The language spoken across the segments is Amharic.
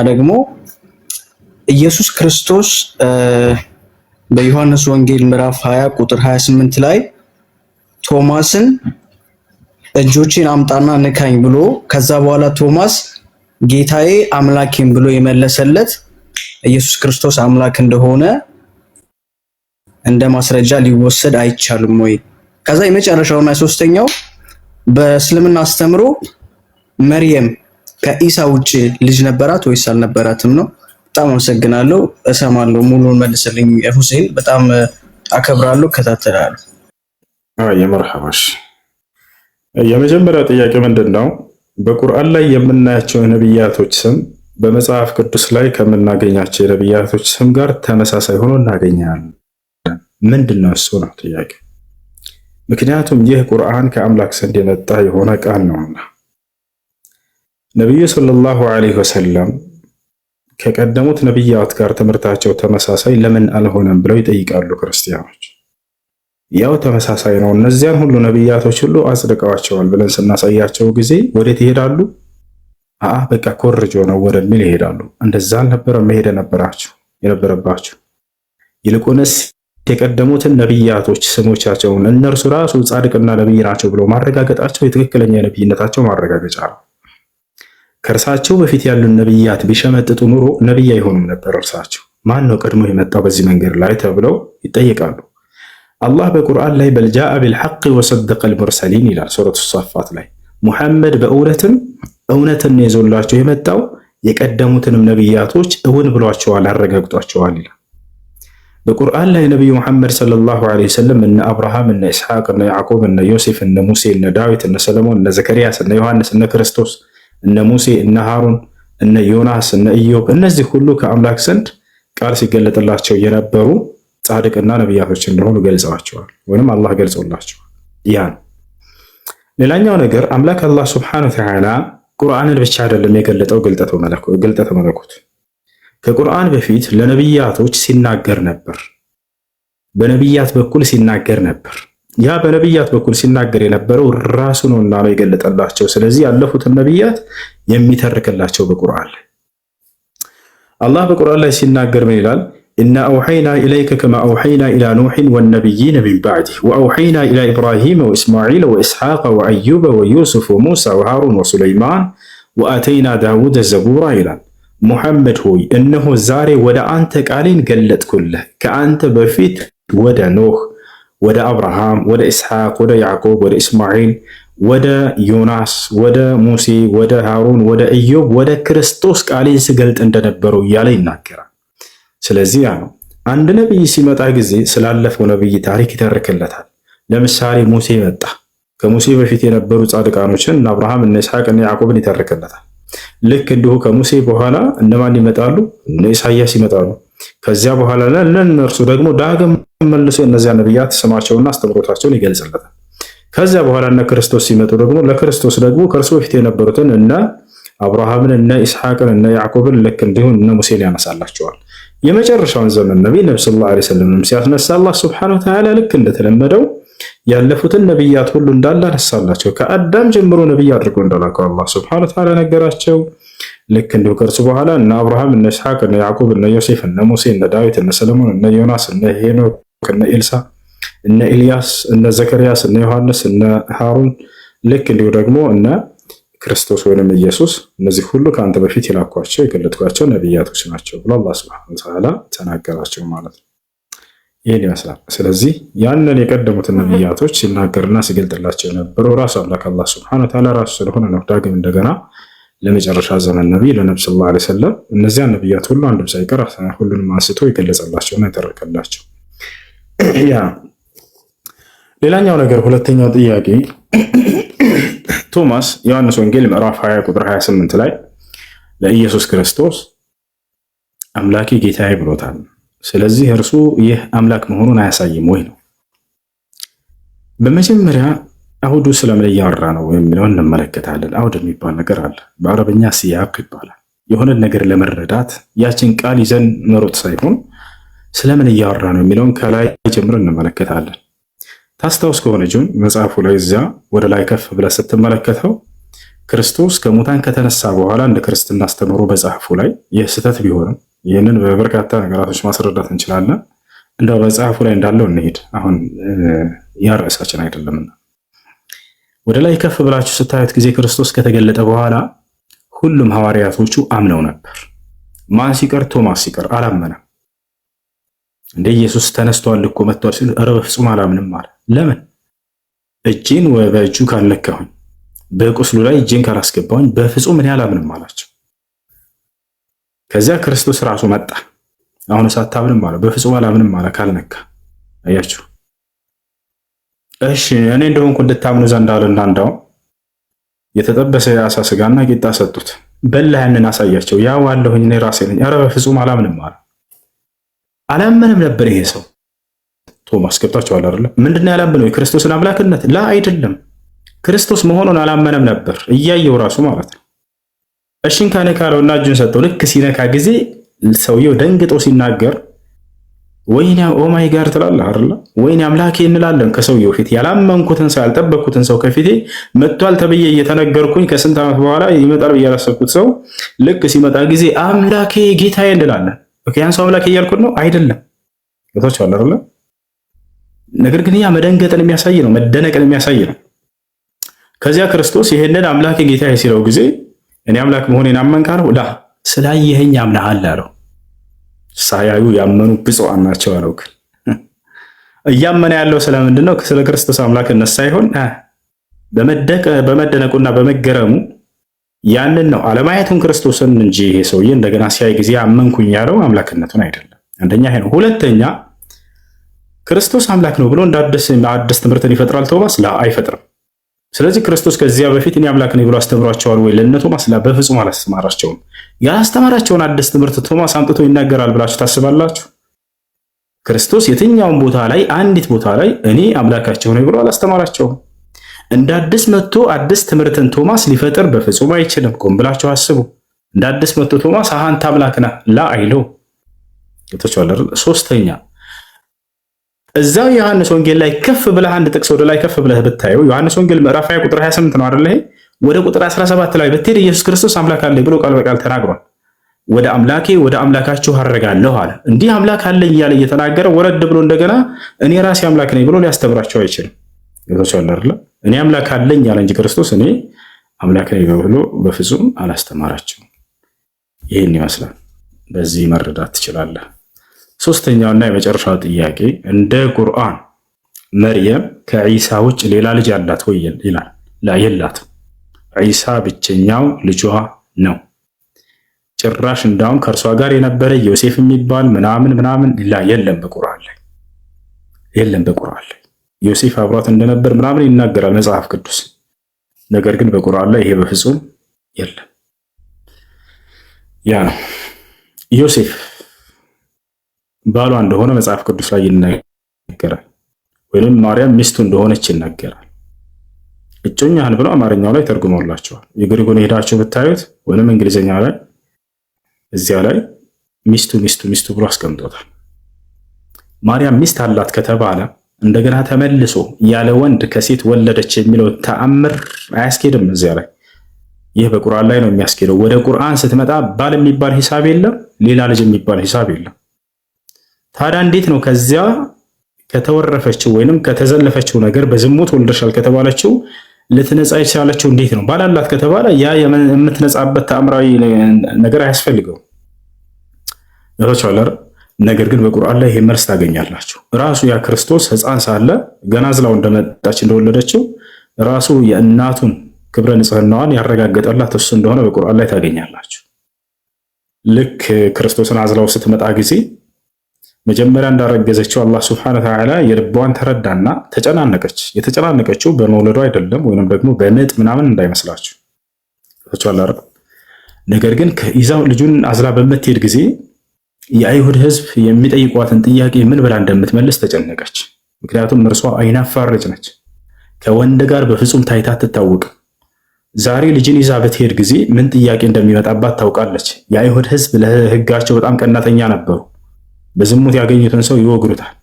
ደግሞ ኢየሱስ ክርስቶስ በዮሐንስ ወንጌል ምዕራፍ 20 ቁጥር 28 ላይ ቶማስን እጆቼን አምጣና ንካኝ ብሎ፣ ከዛ በኋላ ቶማስ ጌታዬ አምላኬም ብሎ የመለሰለት ኢየሱስ ክርስቶስ አምላክ እንደሆነ እንደ ማስረጃ ሊወሰድ አይቻልም ወይ? ከዛ የመጨረሻውና ሶስተኛው በእስልምና አስተምሮ መርየም ከኢሳ ውጭ ልጅ ነበራት ወይስ አልነበራትም ነው። በጣም አመሰግናለሁ። እሰማለሁ። ሙሉን መልስልኝ ሁሴን። በጣም አከብራለሁ፣ እከታተላለሁ። የመርሐባሽ። የመጀመሪያው ጥያቄ ምንድን ነው? በቁርአን ላይ የምናያቸው የነቢያቶች ስም በመጽሐፍ ቅዱስ ላይ ከምናገኛቸው የነቢያቶች ስም ጋር ተመሳሳይ ሆኖ እናገኛለን። ምንድን ነው እሱ ነው ጥያቄ። ምክንያቱም ይህ ቁርአን ከአምላክ ዘንድ የመጣ የሆነ ቃል ነውና ነቢዩ صلى الله عليه وسلم ከቀደሙት ነቢያት ጋር ትምህርታቸው ተመሳሳይ ለምን አልሆነም ብለው ይጠይቃሉ ክርስቲያኖች። ያው ተመሳሳይ ነው፣ እነዚያን ሁሉ ነቢያቶች ሁሉ አጽድቀዋቸዋል ብለን ስናሳያቸው ጊዜ ወዴት ይሄዳሉ? አአ በቃ ኮርጆ ነው ወደሚል ይሄዳሉ። እንደዛ አልነበረ መሄድ የነበረባችሁ። ይልቁንስ የቀደሙትን ነቢያቶች ስሞቻቸውን እነርሱ ራሱ ጻድቅና ነቢይ ናቸው ብሎ ማረጋገጣቸው የትክክለኛ የነቢይነታቸው ማረጋገጫ ነው። ከእርሳቸው በፊት ያሉን ነቢያት ቢሸመጥጡ ኑሮ ነቢይ አይሆኑም ነበር። እርሳቸው ማን ነው ቀድሞ የመጣው በዚህ መንገድ ላይ ተብለው ይጠየቃሉ። አላህ በቁርአን ላይ بل جاء بالحق وصدق المرسلين ይላል፣ ሱረቱ ሷፋት ላይ። ሙሐመድ በእውነትም እውነትን ይዞላቸው የመጣው የቀደሙትንም ነቢያቶች እውን ብሏቸዋል፣ አረጋግጧቸዋል ይላል። በቁርአን ላይ ነቢዩ ሙሐመድ صلى الله عليه وسلم እነ አብርሃም፣ እነ ኢስሐቅ፣ እነ ያዕቆብ፣ እነ ዮሴፍ፣ እነ ሙሴ፣ እነ ዳዊት፣ እነ ሰለሞን፣ እነ ዘከርያስ፣ እነ ዮሐንስ፣ እነ ክርስቶስ፣ እነ ሙሴ፣ እነ ሃሩን፣ እነ ዮናስ፣ እነ ኢዮብ፣ እነዚህ ሁሉ ከአምላክ ዘንድ ቃል ሲገለጥላቸው የነበሩ ጻድቅና ነቢያቶች እንደሆኑ ገልጸዋቸዋል፣ ወይም አላህ ገልጾላቸዋል። ያ ነው። ሌላኛው ነገር አምላክ አላህ سبحانه وتعالى ቁርአንን ብቻ አይደለም የገለጠው ግልጠተ መለኮት፣ ከቁርአን በፊት ለነቢያቶች ሲናገር ነበር። በነቢያት በኩል ሲናገር ነበር። ያ በነቢያት በኩል ሲናገር የነበረው ራሱ ነውና ነው የገለጠላቸው። ስለዚህ ያለፉትን ነቢያት የሚተርክላቸው በቁርአን ላይ፣ አላህ በቁርአን ላይ ሲናገር ምን ይላል? إنا أوحينا إليك كما أوحينا إلى نوح والنبيين من بعده وأوحينا إلى إبراهيم وإسماعيل وإسحاق وأيوب ويوسف وموسى وهارون وسليمان وآتينا داود زبورا ይላል። ሙሐመድ ሆይ፣ እነሆ ዛሬ ወደ አንተ ቃሌን ገለጥኩልህ፣ ከአንተ በፊት ወደ ኖህ፣ ወደ አብርሃም፣ ወደ ኢስሐቅ፣ ወደ ያዕቆብ፣ ወደ እስማዒል፣ ወደ ዮናስ፣ ወደ ሙሴ፣ ወደ ሃሩን፣ ወደ ኢዮብ፣ ወደ ክርስቶስ ቃሌን ስገልጥ እንደነበረው እያለ ይናገራል። ስለዚህ ያ ነው፣ አንድ ነቢይ ሲመጣ ጊዜ ስላለፈው ነቢይ ታሪክ ይተርክለታል። ለምሳሌ ሙሴ መጣ። ከሙሴ በፊት የነበሩ ጻድቃኖችን እነ አብርሃም፣ እነ ኢስሐቅ፣ እነ ያዕቆብን ይተርክለታል። ልክ እንዲሁ ከሙሴ በኋላ እነማን ይመጣሉ? እነ ኢሳያስ ይመጣሉ። ከዚያ በኋላ ለእነርሱ ደግሞ ዳግም መልሶ እነዚያ ነቢያት ስማቸውና አስተምሮታቸውን ይገልጽለታል። ከዚያ በኋላ እነ ክርስቶስ ሲመጡ ደግሞ ለክርስቶስ ደግሞ ከእርሱ በፊት የነበሩትን እነ አብርሃምን፣ እነ ኢስሐቅን፣ እነ ያዕቆብን፣ ልክ እንዲሁ እነ ሙሴን ያነሳላቸዋል። የመጨረሻውን ዘመን ነቢይ ነቢ صلى الله عليه وسلم ሲያስነሳ አላህ سبحانه وتعالى ልክ እንደተለመደው ያለፉትን ነቢያት ሁሉ እንዳለ አነሳላቸው። ከአዳም ጀምሮ ነቢይ አድርጎ እንደላከው አላህ سبحانه وتعالى ነገራቸው። ልክ እንዲሁ ከእርሱ በኋላ እነ አብርሃም፣ እነ ኢስሐቅ፣ እነ ያዕቆብ፣ እነ ዮሴፍ፣ እነ ሙሴ፣ እነ ዳዊት፣ እነ ሰለሞን፣ እነ ዮናስ፣ እነ ሄኖክ፣ እነ ኤልሳ፣ እነ ኤልያስ፣ እነ ዘከርያስ፣ እነ ዮሐንስ፣ እነ ሃሩን፣ ልክ እንዲሁ ደግሞ እነ ክርስቶስ ወይንም ኢየሱስ፣ እነዚህ ሁሉ ከአንተ በፊት የላኳቸው የገለጥኳቸው ነቢያቶች ናቸው ብሎ አላህ سبحانه وتعالى ተናገራቸው ማለት ነው። ይህን ይመስላል። ስለዚህ ያንን የቀደሙትን ነቢያቶች ሲናገርና ሲገልጥላቸው የነበረው ራሱ አምላክ አላህ سبحانه وتعالى ራሱ ስለሆነ ነው። ዳግም እንደገና ለመጨረሻ ዘመን ነቢይ ለነቢ صلى الله عليه وسلم እነዚያን ነቢያት ሁሉ አንድም ሳይቀር ሁሉንም አንስቶ የገለጸላቸውና የተረከላቸው ያ። ሌላኛው ነገር ሁለተኛው ጥያቄ፣ ቶማስ ዮሐንስ ወንጌል ምዕራፍ 20 ቁጥር 28 ላይ ለኢየሱስ ክርስቶስ አምላኬ ጌታዬ ብሎታል። ስለዚህ እርሱ ይህ አምላክ መሆኑን አያሳይም ወይ ነው። በመጀመሪያ አውዱ ስለምን እያወራ ነው የሚለውን እንመለከታለን። አውድ የሚባል ነገር አለ። በአረበኛ سياق ይባላል። የሆነ ነገር ለመረዳት ያችን ቃል ይዘን መሮጥ ሳይሆን ስለምን እያወራ ነው የሚለውን ከላይ ጀምሮ እንመለከታለን። ታስታውስ ከሆነ ጁን መጽሐፉ ላይ እዚያ ወደ ላይ ከፍ ብለህ ስትመለከተው ክርስቶስ ከሙታን ከተነሳ በኋላ እንደ ክርስትና አስተምህሮ መጽሐፉ ላይ ይህ ስህተት ቢሆንም ይህንን በበርካታ ነገራቶች ማስረዳት እንችላለን። እንደው መጽሐፉ ላይ እንዳለው እንሄድ። አሁን ያ ርዕሳችን አይደለምና ወደ ላይ ከፍ ብላችሁ ስታዩት ጊዜ ክርስቶስ ከተገለጠ በኋላ ሁሉም ሐዋርያቶቹ አምነው ነበር። ማን ሲቀር? ቶማስ ሲቀር አላመነም። እንደ ኢየሱስ ተነስቷል እኮ መጥቷል ሲሉ ኧረ በፍጹም አላምንም አለ። ለምን? እጄን በእጁ ካልነካሁኝ፣ በቁስሉ ላይ እጄን ካላስገባሁኝ በፍጹም እኔ አላምንም አላቸው። ከዚያ ክርስቶስ ራሱ መጣ። አሁን ሳታምንም አለ። በፍጹም አላምንም አለ ካልነካ። አያችሁ። እሺ እኔ እንደሆንኩ እንድታምኑ ዘንድ አለና እንዳውም የተጠበሰ የአሳ ስጋና ቂጣ ሰጡት። በላ፣ ያንን አሳያቸው። ያው አለሁኝ እኔ ራሴ ነኝ። ኧረ በፍጹም አላምንም አለ። አላመንም ነበር ይሄ ሰው ቶማስ። ገብታችኋል አይደለ? ምንድነው ያላመነው? የክርስቶስን አምላክነት ላ አይደለም፣ ክርስቶስ መሆኑን አላመነም ነበር፣ እያየው ራሱ ማለት ነው። እሺን ካነካለውና እጁን ሰጠው። ልክ ሲነካ ጊዜ ሰውየው ደንግጦ ሲናገር ወይኔ oh my God ትላለህ አይደለ? ወይኔ አምላኬ እንላለን። ከሰውየው ፊት ያላመንኩትን ሰው ያልጠበቅኩትን ሰው ከፊቴ መጥቷል ተብዬ እየተነገርኩኝ ከስንት ዓመት በኋላ ይመጣል ብዬ ያላሰብኩት ሰው ልክ ሲመጣ ጊዜ አምላኬ ጌታዬ እንላለን። Okay፣ ያን ሰው አምላኬ እያልኩት ነው አይደለም። ገብታችኋል አይደለ? ነገር ግን ያ መደንገጥን የሚያሳይ ነው፣ መደነቅን የሚያሳይ ነው። ከዚያ ክርስቶስ ይሄንን አምላኬ ጌታዬ ሲለው ጊዜ እኔ አምላክ መሆኔን አመንክ አለው። ላ ስላየኸኝ አምነሃል አለው። ሳያዩ ያመኑ ብፁዓን ናቸው አለው። ግን እያመነ ያለው ስለምንድን ነው? ስለ ክርስቶስ አምላክነት ሳይሆን በመደነቁና በመገረሙ ያንን ነው አለማየቱን ክርስቶስን እንጂ ይሄ ሰውዬ እንደገና ሲያይ ጊዜ አመንኩኝ ያለው አምላክነቱን አይደለም። አንደኛ ይሄ ነው። ሁለተኛ ክርስቶስ አምላክ ነው ብሎ እንደ አዲስ ትምህርትን ይፈጥራል ቶማስ? ላ አይፈጥርም። ስለዚህ ክርስቶስ ከዚያ በፊት እኔ አምላክ ነኝ ብሎ አስተምሯቸዋል ወይ? ለእነ ቶማስ ላ በፍጹም አላስተማራቸውም። ያላስተማራቸውን አዲስ ትምህርት ቶማስ አምጥቶ ይናገራል ብላችሁ ታስባላችሁ? ክርስቶስ የትኛውን ቦታ ላይ አንዲት ቦታ ላይ እኔ አምላካቸው ነኝ ብሎ አላስተማራቸውም። እንደ አዲስ መጥቶ አዲስ ትምህርትን ቶማስ ሊፈጥር በፍጹም አይችልም። ቆም ብላችሁ አስቡ። እንደ አዲስ መጥቶ ቶማስ አንተ አምላክ ነህ ላ አይለው። ሶስተኛ እዛው ዮሐንስ ወንጌል ላይ ከፍ ብለህ አንድ ጥቅስ ወደ ላይ ከፍ ብለህ ብታየው ዮሐንስ ወንጌል ምዕራፍ 20 ቁጥር 28 ነው አይደል? ይሄ ወደ ቁጥር 17 ላይ ብትሄድ ኢየሱስ ክርስቶስ አምላክ አለኝ ብሎ ቃል በቃል ተናግሯል። ወደ አምላኬ ወደ አምላካችሁ አረጋለሁ አለ። እንዲህ አምላክ አለኝ እያለ እየተናገረ ወረድ ብሎ እንደገና እኔ ራሴ አምላክ ነኝ ብሎ ሊያስተምራቸው አይችልም። ገብቶሻል አይደል? እኔ አምላክ አለኝ ያለ እንጂ ክርስቶስ እኔ አምላክ ነኝ ብሎ በፍጹም አላስተማራቸውም። ይህን ይመስላል። በዚህ መረዳት ትችላለህ። ሶስተኛውና የመጨረሻው ጥያቄ እንደ ቁርአን መርየም ከዒሳ ውጭ ሌላ ልጅ አላት ወይ ይላል። ላ የላትም። ዒሳ ብቸኛው ልጇ ነው። ጭራሽ እንዳውም ከእርሷ ጋር የነበረ ዮሴፍ የሚባል ምናምን ምናምን ላ የለም፣ በቁርአን ላይ የለም። በቁርአን ላይ ዮሴፍ አብሯት እንደነበር ምናምን ይናገራል መጽሐፍ ቅዱስ። ነገር ግን በቁርአን ላይ ይሄ በፍጹም የለም። ያ ነው ዮሴፍ ባሏ እንደሆነ መጽሐፍ ቅዱስ ላይ ይናገራል። ወይም ማርያም ሚስቱ እንደሆነች ይናገራል። እጮኛህን ብለው አማርኛው ላይ ተርጉመውላቸዋል። የግሪኩን ሄዳችሁ ብታዩት ወይም እንግሊዝኛ ላይ እዚያ ላይ ሚስቱ ሚስቱ ሚስቱ ብሎ አስቀምጦታል። ማርያም ሚስት አላት ከተባለ እንደገና ተመልሶ ያለ ወንድ ከሴት ወለደች የሚለው ተአምር አያስኬድም። እዚያ ላይ ይህ በቁርአን ላይ ነው የሚያስኬደው። ወደ ቁርአን ስትመጣ ባል የሚባል ሂሳብ የለም፣ ሌላ ልጅ የሚባል ሂሳብ የለም። ታዲያ እንዴት ነው ከዚያ ከተወረፈችው ወይንም ከተዘለፈችው ነገር በዝሙት ወልደሻል ከተባለችው ልትነጻ የቻለችው እንዴት ነው? ባል አላት ከተባለ ያ የምትነጻበት ተአምራዊ ነገር አያስፈልገውም። ነገር ግን በቁርአን ላይ ይሄ መልስ ታገኛላችሁ። ራሱ ያ ክርስቶስ ሕፃን ሳለ ገና ዝላው እንደመጣች እንደወለደችው ራሱ የእናቱን ክብረ ንጽህናዋን ያረጋገጠላት እሱ እንደሆነ በቁርአን ላይ ታገኛላችሁ። ልክ ክርስቶስን አዝላው ስትመጣ ጊዜ መጀመሪያ እንዳረገዘችው አላህ ስብሐነ ወተዓላ የልቧን ተረዳና ተጨናነቀች። የተጨናነቀችው በመውለዷ አይደለም፣ ወይንም ደግሞ በምጥ ምናምን እንዳይመስላችሁ። ነገር ግን ይዛው ልጁን አዝላ በምትሄድ ጊዜ የአይሁድ ሕዝብ የሚጠይቋትን ጥያቄ ምን ብላ እንደምትመልስ ተጨነቀች። ምክንያቱም እርሷ አይናፋር ልጅ ነች። ከወንድ ጋር በፍጹም ታይታ አትታወቅም። ዛሬ ልጅን ይዛ በትሄድ ጊዜ ምን ጥያቄ እንደሚመጣባት ታውቃለች። የአይሁድ ሕዝብ ለሕጋቸው በጣም ቀናተኛ ነበሩ። በዝሙት ያገኙትን ሰው ይወግሩታል።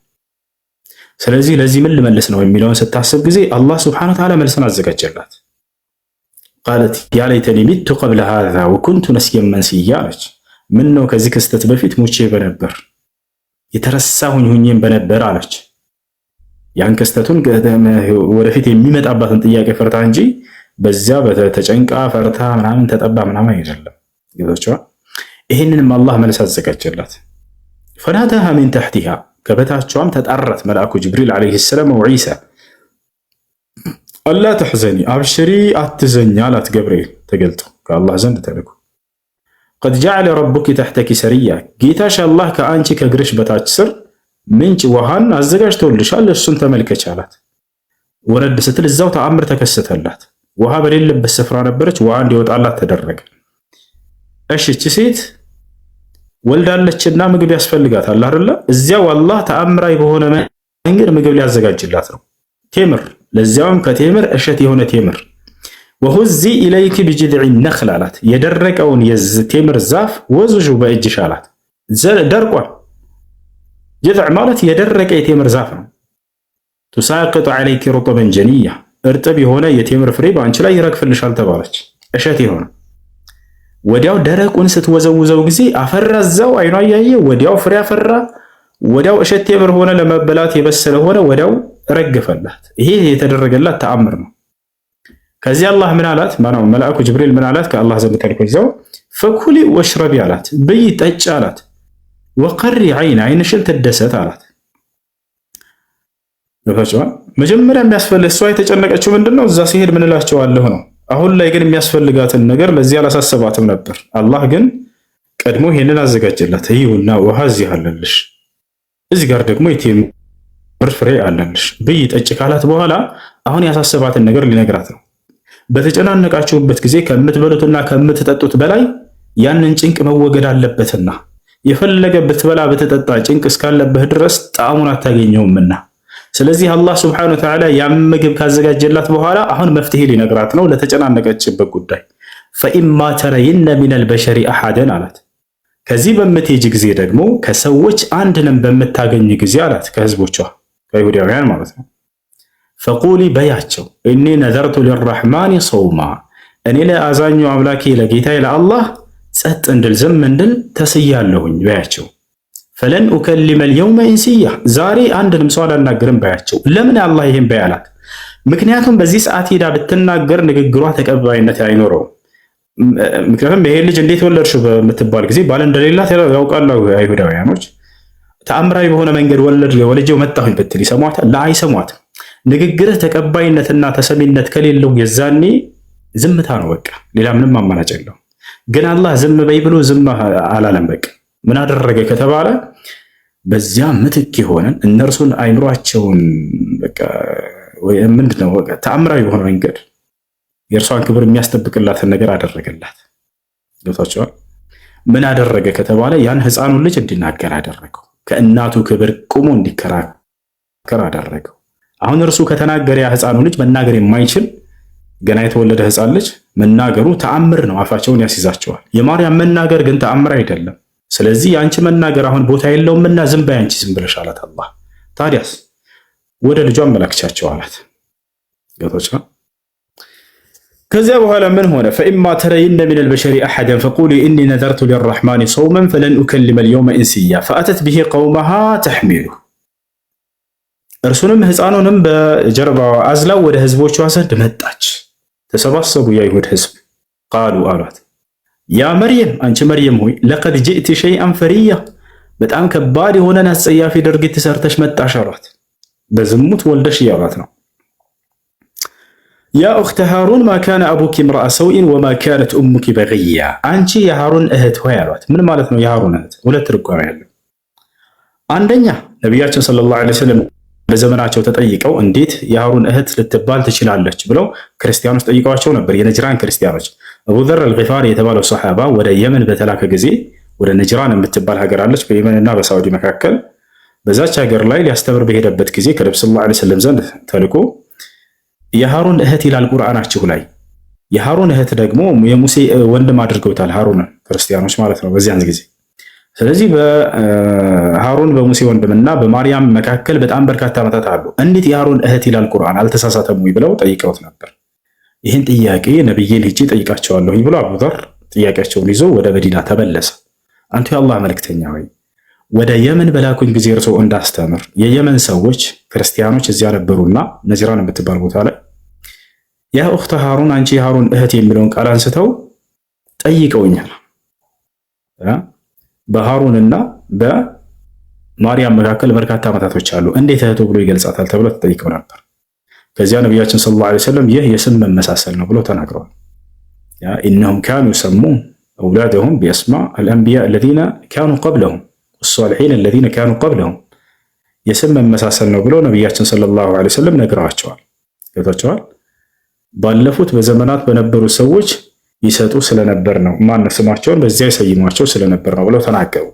ስለዚህ ለዚህ ምን ልመልስ ነው የሚለውን ስታስብ ጊዜ አላህ ስብሐነ ወተዓላ መልስን አዘጋጀላት። قالت يا ليتني مت قبل هذا وكنت نسيا منسيا አለች። ምን ነው ከዚህ ክስተት በፊት ሙቼ በነበር የተረሳሁኝ ሁኜም በነበር አለች። ያን ክስተቱን ወደፊት የሚመጣባትን ጥያቄ ፈርታ እንጂ በዚያ ተጨንቃ ፈርታ ምናምን ተጠባ ምናምን አይደለም። ገብታችኋል? ይህንንም አላህ መልስ አዘጋጀላት። فناداها من تحتها ከበታቿም ተጣራት መልአኩ ጅብሪል عليه السلام وعيسى ألا تحزني አብሽሪ አትዘኝ አላት። ገብርኤል ተገልጦ ከአላህ ዘንድ ተልኮ قد جعل ربك تحتك سريا ጌታሽ አላህ ከአንቺ ከእግርሽ በታች ስር ምንጭ ውሃን አዘጋጅቶልሻል፣ እሱን ተመልከች አላት። ወረድ ስትል እዛው ተአምር ተከሰተላት። ውሃ በሌለበት ስፍራ ነበረች፣ ውሃ እንዲወጣላት ተደረገ። እሺ እቺ ሴት ወልዳለችና ምግብ ያስፈልጋታል አይደለ? እዚያው አላህ ተአምራዊ በሆነ መንገድ ምግብ ሊያዘጋጅላት ነው። ቴምር፣ ለዚያውም ከቴምር እሸት የሆነ ቴምር። وهزي إليك بجذع النخلة አላት። የደረቀውን የቴምር ዛፍ ወዝዡ በእጅሽ አላት። ደርቋል። جذع ማለት የደረቀ የቴምር ዛፍ ነው። تساقط عليك رطبا جنيا እርጥብ የሆነ የቴምር ፍሬ በአንቺ ላይ ይረግፍልሻል ተባለች። እሸት የሆነ ወዲያው ደረቁን ስትወዘውዘው ጊዜ አፈራ። እዛው አይኗ እያየ ወዲያው ፍሬ አፈራ። ወዲያው እሸት ቴምር ሆነ፣ ለመበላት የበሰለ ሆነ፣ ወዲያው ረገፈላት። ይሄ የተደረገላት ተአምር ነው። ከዚህ አላህ ምን አላት? ማነው መልአኩ ጅብሪል ምን አላት? ከአላህ ዘንድ ተልኮ ይዘው فكلي واشربي አላት፣ ብይ ጠጭ አላት። وقري عينا አይንሽን ትደሰት አላት። መጀመሪያ የሚያስፈልግ እሷ የተጨነቀችው ምንድን ነው? እዛ ሲሄድ ምን እላቸዋለሁ ነው። አሁን ላይ ግን የሚያስፈልጋትን ነገር ለዚህ አላሳሰባትም ነበር። አላህ ግን ቀድሞ ይሄንን አዘጋጀላት። ይሁና ውሃ እዚህ አለልሽ፣ እዚህ ጋር ደግሞ የቴምር ፍሬ አለልሽ፣ ብይ ጠጭ ካላት በኋላ አሁን ያሳሰባትን ነገር ሊነግራት ነው። በተጨናነቃችሁበት ጊዜ ከምትበሉትና ከምትጠጡት በላይ ያንን ጭንቅ መወገድ አለበትና የፈለገ ብትበላ ብትጠጣ ጭንቅ እስካለብህ ድረስ ጣዕሙን አታገኘውምና ስለዚህ አላህ ስብሐነሁ ወተዓላ ያን ምግብ ካዘጋጀላት በኋላ አሁን መፍትሄ ሊነግራት ነው ለተጨናነቀችበት ጉዳይ። ፈኢማ ተረይነ ሚነል በሸሪ አሐደን አላት። ከዚህ በምትሄጅ ጊዜ ደግሞ ከሰዎች አንድንም በምታገኝ ጊዜ አላት፣ ከህዝቦቿ ከይሁዳውያን ማለት ነው። ፈቁሊ በያቸው እኒ ነዘርቱ ሊረሕማኒ ሰውማ፣ እኔ ለአዛኙ አምላኬ ለጌታዬ ለአላህ ጸጥ እንድል ዝም እንድል ተስያለሁኝ በያቸው። ፈለን ኡከሊመ ልየውመ ኢንስያ፣ ዛሬ አንድንም ሰው አላናግርም በያቸው። ለምን አላህ ይህን በይ አላት? ምክንያቱም በዚህ ሰዓት ሄዳ ብትናገር ንግግሯ ተቀባይነት አይኖረውም። ምክንያቱም ይሄ ልጅ እንዴት ወለድሽው በምትባል ጊዜ ባል እንደሌላት ያውቃሉ አይሁዳውያኖች። ተአምራዊ በሆነ መንገድ ወልጄው መጣሁኝ ብትል ይሰሟታል? አይሰሟትም። ንግግርህ ተቀባይነትና ተሰሚነት ከሌለው የዛኔ ዝምታ ነው በቃ፣ ሌላ ምንም አማራጭ የለውም። ግን አላህ ዝም በይ ብሎ ዝም አላለም። በቃ ምን አደረገ ከተባለ በዚያ ምትክ የሆነን እነርሱን አይምሯቸውን ምንድነው ተአምራዊ በሆነ መንገድ የእርሷን ክብር የሚያስጠብቅላትን ነገር አደረገላት። ገብቷቸዋል። ምን አደረገ ከተባለ ያን ሕፃኑን ልጅ እንዲናገር አደረገው። ከእናቱ ክብር ቁሞ እንዲከራከር አደረገው። አሁን እርሱ ከተናገረ ያ ሕፃኑ ልጅ መናገር የማይችል ገና የተወለደ ሕፃን ልጅ መናገሩ ተአምር ነው፣ አፋቸውን ያስይዛቸዋል። የማርያም መናገር ግን ተአምር አይደለም። ስለዚህ የአንቺ መናገር አሁን ቦታ የለውምና ዝም በይ አንቺ ዝም ብለሽ አላት አላህ። ታዲያስ ወደ ልጇ አመላክቻቸው አላት። ገብቷችኋል? ከዚያ በኋላ ምን ሆነ? فإما ترين من البشر أحدا فقولي إني نذرت للرحمن صوما فلن أكلم اليوم إنسيا فأتت به قومها تحمله እርሱንም ሕፃኑንም በጀርባዋ አዝላው ወደ ህዝቦቿ ዘንድ መጣች። ተሰባሰቡ የአይሁድ ህዝብ። قالوا አሏት يا مريم አንቺ መርየም ሆይ لقد جئت شيئا فريا በጣም ከባድ የሆነን አስጸያፊ ድርጊት ሰርተሽ መጣሽ አሏት። በዝሙት ወልደሽ እያሏት ነው። يا أخت هارون ما كان أبوك امرأ سوء وما كانت أمك بغيا አንቺ የሃሩን እህት ሆይ አሏት። ምን ማለት ነው የሃሩን እህት? ሁለት ትርጓሜ ያለው። አንደኛ ነቢያችን صلى الله عليه وسلم በዘመናቸው ተጠይቀው እንዴት የሃሩን እህት ልትባል ትችላለች ብለው ክርስቲያኖች ጠይቀዋቸው ነበር። የነጅራን ክርስቲያኖች አቡዘር አልጊፋሪ የተባለው ሰሓባ ወደ የመን በተላከ ጊዜ ወደ ነጅራን የምትባል ሀገር አለች በየመንና በሳዑዲ መካከል። በዛች ሀገር ላይ ሊያስተምር በሄደበት ጊዜ ከነቢ صلى الله عليه وسلم ዘንድ ተልኮ የሃሩን እህት ይላል ቁርአናችሁ ላይ። የሃሩን እህት ደግሞ የሙሴ ወንድም አድርገውታል ሃሩንን ክርስቲያኖች ማለት ነው በዚያን ጊዜ። ስለዚህ በሃሩን በሙሴ ወንድምና በማርያም መካከል በጣም በርካታ ዓመታት አሉ። እንዴት የሃሩን እህት ይላል ቁርአን አልተሳሳተም ወይ ብለው ጠይቀውት ነበር። ይህን ጥያቄ ነቢይን ሄጄ ጠይቃቸዋለሁኝ ብሎ አቡዘር ጥያቄያቸውን ይዞ ወደ መዲና ተመለሰ። አንቱ የአላህ መልእክተኛ ሆይ፣ ወደ የመን በላኩኝ ጊዜ እርሶ እንዳስተምር የየመን ሰዎች ክርስቲያኖች እዚያ ነበሩና ነጅራን የምትባል ቦታ ላይ يا أخت هارون፣ አንቺ የሃሩን እህት የሚለውን ቃል አንስተው ጠይቀውኛል። በሃሩንና በማርያም መካከል በርካታ ዓመታቶች አሉ። እንዴት እህቱ ብሎ ይገልጻታል ተብሎ ተጠይቀው ነበር። ከዚያ ነቢያችን صلى الله عليه وسلم ይህ የስም መመሳሰል ነው ብሎ ተናግረዋል። إنهم كانوا يسمون أولادهم بأسماء الأنبياء الذين كانوا قبلهم والصالحين الذين كانوا قبلهم፣ የስም መመሳሰል ነው ብሎ ነቢያችን صلى الله عليه وسلم ነግረዋቸዋል። ገብቷቸዋል። ባለፉት በዘመናት በነበሩ ሰዎች ይሰጡ ስለነበር ነው። ማነው ስማቸውን በዚያ ይሰይሟቸው ስለነበር ነው ብለው ተናገሩ።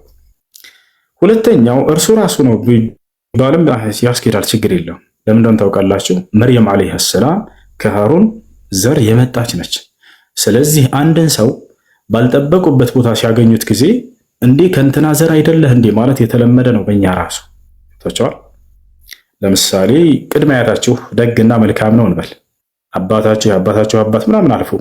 ሁለተኛው እርሱ ራሱ ነው ቢባልም ያስኬዳል፣ ችግር የለውም። ለምን እንደሆነ ታውቃላችሁ? መርየም عليها السلام ከሃሩን ዘር የመጣች ነች። ስለዚህ አንድን ሰው ባልጠበቁበት ቦታ ሲያገኙት ጊዜ እንዴ ከእንትና ዘር አይደለህ እንዴ ማለት የተለመደ ነው በእኛ ራሱ ታቸዋል። ለምሳሌ ቅድመ አያታችሁ ደግና መልካም ነው እንበል፣ አባታችሁ የአባታችሁ አባት ምናምን አልፎ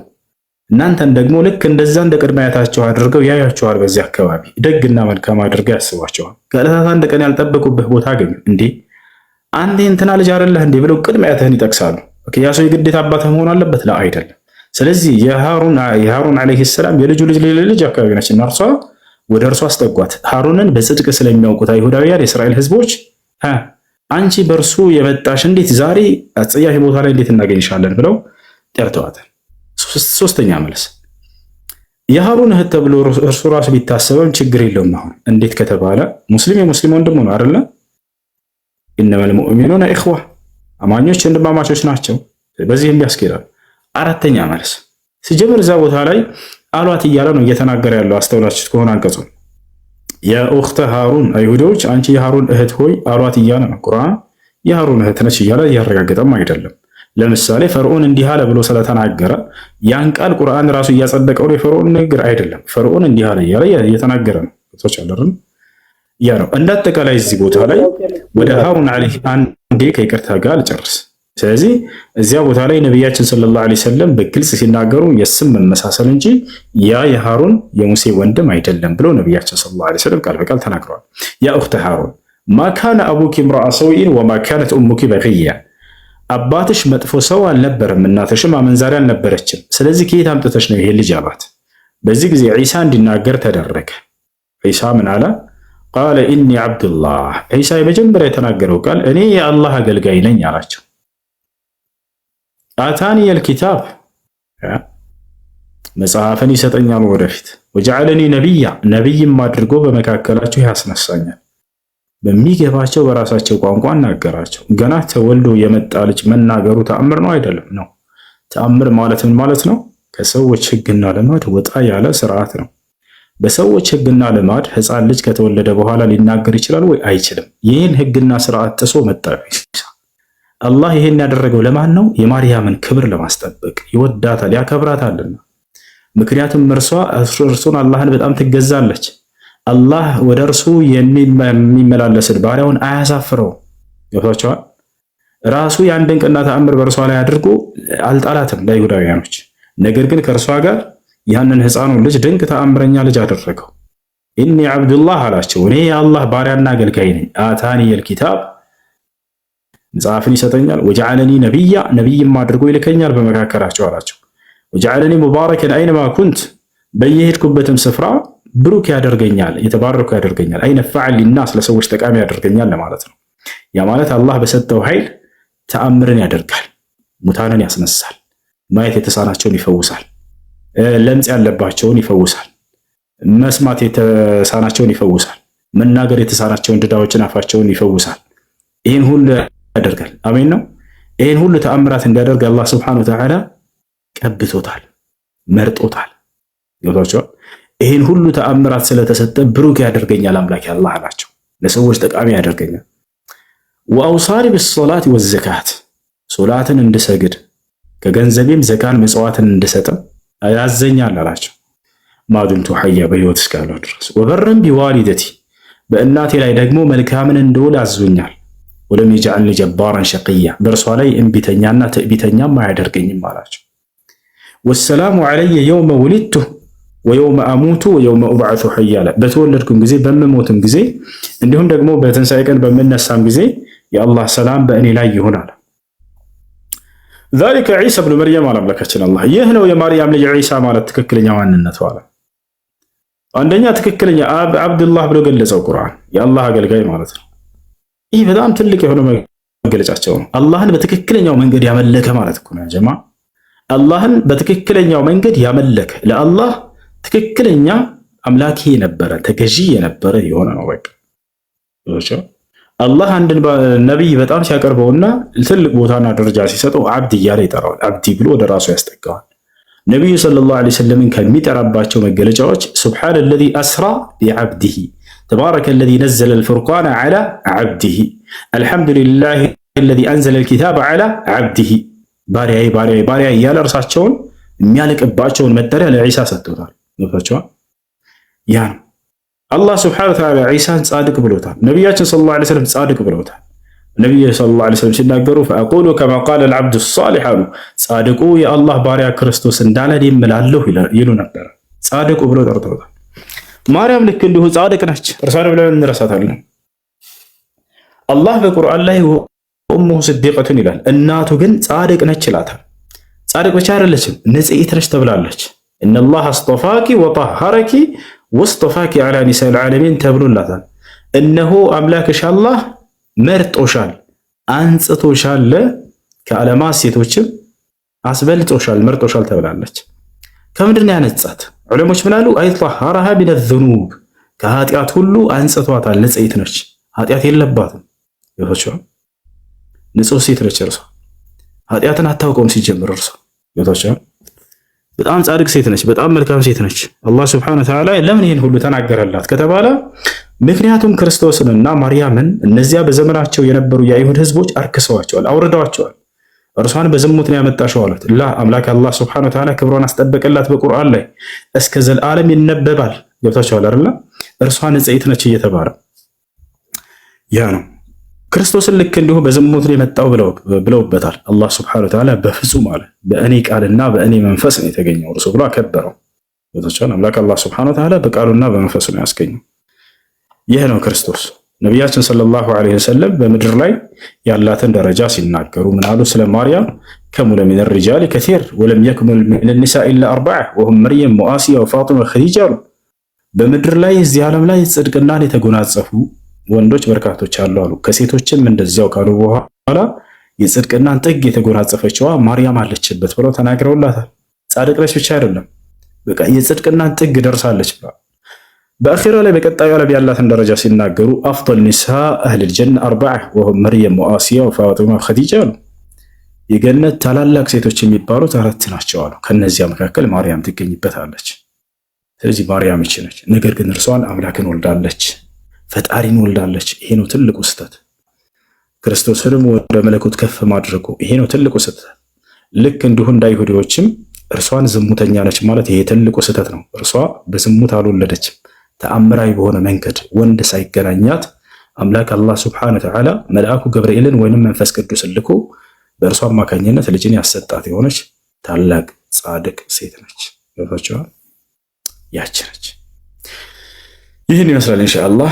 እናንተን ደግሞ ልክ እንደዛ እንደ ቅድመ አያታችሁ አድርገው ያያችኋል። በዚህ አካባቢ ደግና መልካም አድርገው ያስቧቸዋል። ከዕለታት አንድ ቀን ያልጠበቁብህ ቦታ አገኙ። እንዴ አንተ እንትና ልጅ አይደለህ እንዴ ብለው ቅድመ አያትህን ይጠቅሳሉ። ያ ሰው የግዴታ አባትህ መሆን አለበት? لا አይደለም። ስለዚህ የሃሩን عليه السلام የልጁ ልጅ ልጅ አካባቢ ነች እና እርሷ ወደ እርሷ አስጠጓት። ሃሩንን በጽድቅ ስለሚያውቁት አይሁዳውያን የእስራኤል ህዝቦች አንቺ በእርሱ የመጣሽ እንዴት ዛሬ አጸያፊ ቦታ ላይ እንዴት እናገኝሻለን ብለው ጠርተዋታል። ሶስተኛ መልስ የሃሩን እህት ተብሎ እርሱ ራሱ ቢታሰበም ችግር የለውም። አሁን እንዴት ከተባለ ሙስሊም የሙስሊም ወንድሙ ነው አይደለ? إنما المؤمنون إخوة፣ አማኞች ወንድማማቾች ናቸው። በዚህም ያስኬዳል። አራተኛ መልስ ሲጀምር እዛ ቦታ ላይ አሏት እያለ ነው እየተናገረ ያለው። አስተውላችሁት ከሆነ አንቀጹ يا أخت هارون፣ አይሁዶች አንቺ የሃሩን እህት ሆይ አሏት እያለ ነው። ቁርአን የሃሩን እህት ነች እያለ እያረጋገጠም አይደለም። ለምሳሌ ፈርዖን እንዲህ አለ ብሎ ስለተናገረ ያን ቃል ቁርአን ራሱ እያጸደቀው ነው። የፈርዖን ንግግር አይደለም። ፈርዖን እንዲህ አለ እያለ እየተናገረ ነው። ያ ነው እንደ አጠቃላይ እዚህ ቦታ ላይ ወደ ሃሩን عليه አንዴ ከይቅርታ ጋር ልጨርስ። ስለዚህ እዚያ ቦታ ላይ ነቢያችን صلى الله عليه وسلم በግልጽ ሲናገሩ የስም መመሳሰል እንጂ ያ የሃሩን የሙሴ ወንድም አይደለም ብሎ ነቢያችን صلى الله عليه وسلم ቃል በቃል ተናግረዋል። يا أخت هارون ما كان أبوك امرأ سوء وما كانت أمك بغيا፣ አባትሽ መጥፎ ሰው አልነበረም፣ እናትሽም አመንዛሪ አልነበረችም። ስለዚህ ከየት አምጥተሽ ነው ይሄ ልጅ አሏት። በዚህ ጊዜ ዒሳ እንዲናገር ተደረገ። ዒሳ ምን አለ? قال إني عبد الله። ዒሳ የመጀመሪያ የተናገረው ቃል እኔ የአላህ አገልጋይ ነኝ አላቸው። آتاني الكتاب መጽሐፍን ይሰጠኛል ወደፊት፣ وجعلني نبيا ነቢይም አድርጎ በመካከላቸው ያስነሳኛል። በሚገባቸው በራሳቸው ቋንቋ እናገራቸው። ገና ተወልዶ የመጣ ልጅ መናገሩ ተአምር ነው አይደለም? ነው። ተአምር ማለት ምን ማለት ነው? ከሰዎች ሕግና ልማድ ወጣ ያለ ስርዓት ነው። በሰዎች ሕግና ልማድ ሕፃን ልጅ ከተወለደ በኋላ ሊናገር ይችላል ወይ? አይችልም። ይህን ሕግና ስርዓት ጥሶ መጣ። አላህ ይሄን ያደረገው ለማን ነው? የማርያምን ክብር ለማስጠበቅ ይወዳታል፣ ያከብራታልና። ምክንያቱም እርሷ እርሱን አላህን በጣም ትገዛለች። አላህ ወደ እርሱ የሚመላለስን ባሪያውን አያሳፍረው። ገብቷቸዋል። ራሱ ያን ድንቅና ተአምር በእርሷ ላይ አድርጎ አልጣላትም ለይሁዳውያኖች። ነገር ግን ከእርሷ ጋር ያንን ህፃኑን ልጅ ድንቅ ተአምረኛ ልጅ አደረገው። إني عبد الله አላቸው፣ እኔ የአላህ ባሪያና አገልጋይ ነኝ። آتاني الكتاب መጽሐፍን ይሰጠኛል። وجعلني نبيا ነቢይም አድርጎ ይልከኛል በመካከላቸው አላቸው። وجعلني مباركا أينما كنت በየሄድኩበትም ስፍራ ብሩክ ያደርገኛል፣ የተባረኩ ያደርገኛል። أي نافعا للناس ለሰዎች ጠቃሚ ያደርገኛል ለማለት ነው። ያ ማለት አላህ በሰጠው ኃይል ተአምርን ያደርጋል፣ ሙታንን ያስነሳል፣ ማየት የተሳናቸውን ይፈውሳል፣ ለምጽ ያለባቸውን ይፈውሳል፣ መስማት የተሳናቸውን ይፈውሳል፣ መናገር የተሳናቸውን ድዳዎችን አፋቸውን ይፈውሳል። ይህን ሁሉ ያደርጋል። አሜን ነው። ይህን ሁሉ ተአምራት እንዲያደርግ አላህ سبحانه وتعالى ቀብቶታል፣ መርጦታል። ገብቷቸዋል። ይህን ሁሉ ተአምራት ስለተሰጠ ብሩክ ያደርገኛል አምላክ አላህ አላቸው። ለሰዎች ጠቃሚ ያደርገኛል። وأوصاني بالصلاة والزكاة ሶላትን እንድሰግድ ከገንዘቤም ዘካን ምጽዋትን እንድሰጥም ያዘኛል አላቸው። ما دمت حيا በህይወት እስካለሁ ድረስ وبرا بوالدتي በእናቴ ላይ ደግሞ መልካምን እንድውል አዞኛል። ولم يجعلني جبارا شقيا በእርሷ ላይ እምቢተኛና ትዕቢተኛም አያደርገኝም አላቸው። والسلام علي يوم ولدت ويوم أموت ويوم أبعث حيا አለ። በተወለድኩም ጊዜ በምሞትም ጊዜ እንዲሁም ደግሞ በትንሣኤ ቀን በምነሳም ጊዜ የአላህ ሰላም በእኔ ላይ ይሆናል። ذلك عيسى ابن مريم አለ አምላካችን አላህ። ይህ ነው የማርያም ልጅ ዒሳ ማለት ትክክለኛ ማንነቱ አለ። አንደኛ ትክክለኛ አብዱላህ ብሎ ገለጸው ቁርአን፣ የአላህ አገልጋይ ማለት ነው። ይህ በጣም ትልቅ የሆነ መገለጫቸው ነው። አላህን በትክክለኛው መንገድ ያመለከ ማለት እኮ ነው ጀማ። አላህን በትክክለኛው መንገድ ያመለከ፣ ለአላህ ትክክለኛ አምላኪ የነበረ፣ ተገዢ የነበረ የሆነ ነው። በቃ አላህ አንድን ነቢይ በጣም ሲያቀርበውና ትልቅ ቦታና ደረጃ ሲሰጠው عبد እያለ ይጠራዋል። عبدي ብሎ ወደ ራሱ ያስጠጋዋል። ነቢዩ صلى الله عليه وسلم ን ከሚጠራባቸው መገለጫዎች سبحان الذي أسرى بعبده፣ تبارك الذي نزل الفرقان على عبده፣ الحمد لله الذي أنزل الكتاب على عبده፣ ባሪያዬ ባሪያዬ ባሪያዬ እያለ እርሳቸውን የሚያልቅባቸውን መጠሪያ ለዒሳ ሰጥቶታል። ገብቷቸዋል። ያ ነው አላህ سبحانه وتعالى ዒሳን ጻድቅ ብሎታል። ነቢያችን صلى الله عليه وسلم ጻድቅ ብለውታል። ነቢዩ صلى الله عليه وسلم ሲናገሩ فأقول كما قال العبد الصالح አሉ። ጻድቁ የአላህ ባሪያ ክርስቶስ እንዳለ እኔም እላለሁ ይሉ ነበር። ጻድቁ ብለው ጠርተውታል። ማርያም ልክ እንዲሁ ጻድቅ ነች። እርሷን ብለን እንረሳታለን። አላህ በቁርአን ላይ أمه صديقة ይላል። እናቱ ግን ጻድቅ ነች ይላታል። ጻድቅ ብቻ አይደለችም፣ ንጽሕት ነች ተብላለች። إن الله اصطفاك وطهرك واصطفاك على نساء العالمين ተብሎላታል። እነሆ አምላክሽ አላህ መርጦሻል፣ አንጽቶሻል፣ ከዓለማት ሴቶችም አስበልጦሻል፣ መርጦሻል ተብላለች። ከምንድን ነው ያነጻት? ዑለሞች ምናሉ? أي طهرها من الذنوب ከኃጢአት ሁሉ አንጽቷታል። ንጽሕት ነች፣ ኃጢአት የለባትም። ንጹህ ሴት ነች እርሷ። ኃጢአትን አታውቀውም ሲጀምር እርሷ። በጣም ጻድቅ ሴት ነች። በጣም መልካም ሴት ነች። አላህ سبحانه وتعالى ለምን ይህን ሁሉ ተናገረላት ከተባለ ምክንያቱም ክርስቶስንና ማርያምን እነዚያ በዘመናቸው የነበሩ የአይሁድ ህዝቦች አርክሰዋቸዋል፣ አውርደዋቸዋል። እርሷን በዝሙት ነው ያመጣሽው አሉት። لا አምላክ አላህ سبحانه وتعالى ክብሯን አስጠበቀላት። በቁርአን ላይ እስከ ዘላለም ይነበባል። ገብታችኋል አይደለ? እርሷ ንጽሕት ነች እየተባለ ያ ነው። ክርስቶስን ልክ እንዲሁ በዝሙት ነው የመጣው ብለውበታል። አላህ سبحانه وتعالى በፍጹም አለ፣ በእኔ ቃልና በእኔ መንፈስ ነው የተገኘው እርሱ ብሎ አከበረው። አምላክ አላህ سبحانه وتعالى በቃሉና በመንፈሱ ነው ያስገኘው። ይህ ነው ክርስቶስ። ነቢያችን صلى الله عليه وسلم በምድር ላይ ያላትን ደረጃ ሲናገሩ ምን አሉ? ስለ ማርያም كمل من الرجال كثير ولم يكمل من النساء إلا أربعة وهم مريم وآسية وفاطمة وخديجة አሉ። በምድር ላይ እዚህ ዓለም ላይ ጽድቅናን የተጎናጸፉ ወንዶች በርካቶች አሉ አሉ። ከሴቶችም እንደዚያው ካሉ በኋላ የጽድቅናን ጥግ የተጎናጸፈችዋ ማርያም አለችበት ብለው ተናግረውላታል። ጻድቅ ነች ብቻ አይደለም፣ በቃ የጽድቅናን ጥግ ደርሳለች ብለዋል። በአኺራ ላይ በቀጣዩ ዓለም ያላትን ደረጃ ሲናገሩ أفضل نساء أهل الجنة أربعة وهم مريم وآسية وفاطمة وخديجة አሉ። የገነት ታላላቅ ሴቶች የሚባሉት አራት ናቸው አሉ። ከነዚያ መካከል ማርያም ትገኝበታለች። ስለዚህ ማርያም ይቺ ነች። ነገር ግን እርሷን አምላክን ወልዳለች፣ ፈጣሪን ወልዳለች። ይሄ ነው ትልቁ ስህተት። ክርስቶስንም ወደ መለኮት ከፍ ማድረጉ ይሄ ነው ትልቁ ስህተት። ልክ እንዲሁ እንደ አይሁዲዎችም እርሷን ዝሙተኛ ነች ማለት ይሄ ትልቁ ስህተት ነው። እርሷ በዝሙት አልወለደችም። ተአምራዊ በሆነ መንገድ ወንድ ሳይገናኛት አምላክ አላህ سبحانه وتعالى መልአኩ ገብርኤልን ወይንም መንፈስ ቅዱስን ልኮ በእርሷ አማካኝነት ልጅን ያሰጣት የሆነች ታላቅ ጻድቅ ሴት ነች። ገብቷችኋል? ያች ነች። ይህን ይመስላል ኢንሻአላህ።